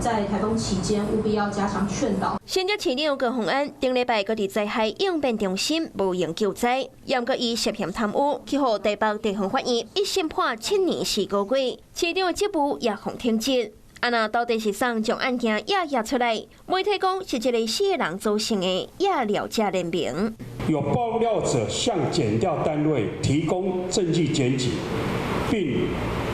在颱風期間務必要加強勸導。新竹市長高虹安頂禮拜閣佇災害應變中心無閒救災，毋過伊涉嫌貪污，去予台北地方法院一審判7年4個月，市長的職務也予停職。啊若到底是啥將案件掖掖出來？媒體講是這个四个人組成的掖料者聯盟。有爆料者向檢調單位提供證據檢舉，並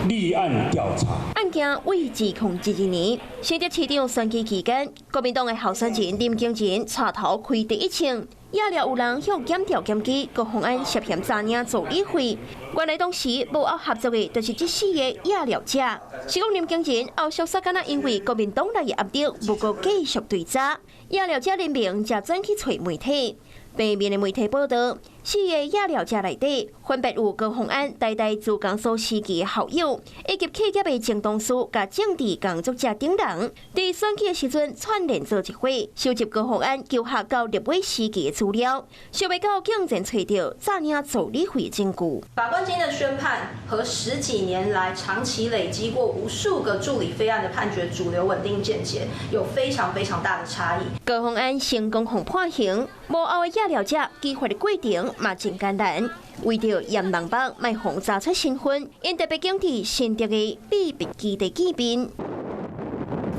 立案調查。案件為2012年，新竹市長選舉期間，國民黨的候選人林耕仁帶頭開第一槍，掖料有人向檢調檢舉高虹安涉嫌詐領助理費。原來當時幕後合作的，就是這四個掖料者。是講林耕仁後續煞敢若因為國民黨內的壓力，無閣繼續追查，掖料者聯盟才轉去揣媒體。平面的媒體報道，四个掖料者內底分別有高虹安、台大資工所時期的校友，以及企業的前同事、佮政治工作者等人，佇選舉的時陣串聯做一伙，收集高虹安求學到立委時期的資料，想袂到竟然揣著詐領助理費證據。法官今天的宣判和十幾年來長期累積過無數個助理費案的判決主流穩定見解有非常非常大的差異。高虹安成功予判刑，幕後的掖料者揭發的過程嘛真艱難，為著驗人腹，莫予查出身份，𪜶特別揀佇新竹的秘密基地見面。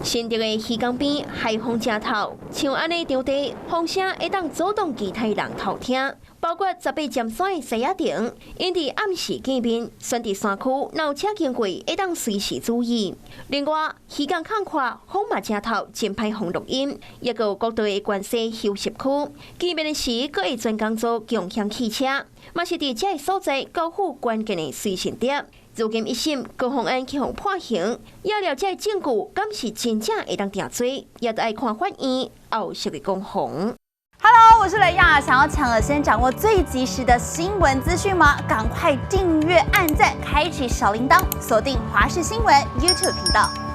新竹的漁港邊海風正透，像按呢場地，風聲會當阻擋其他人偷聽。包括18尖山的西仔亭，𪜶佇暗時見面，選佇山區，若有車經過，會當隨時注意。另外，漁港空闊，風嘛正透，真歹予錄音，抑閣有國道的關係休息區，見面的時，閣會專工做共享汽車，嘛是佇這个所在交付關鍵的隨身碟。如今一審高虹安去予判刑，掖料這个證據，敢是真正會當定罪，也著愛看法院後續的攻防。 Hello，我是雷亞，想要搶先掌握最及時的新聞資訊嗎？趕快訂閱、按讚、開啟小鈴鐺，鎖定華視新聞 YouTube 頻道。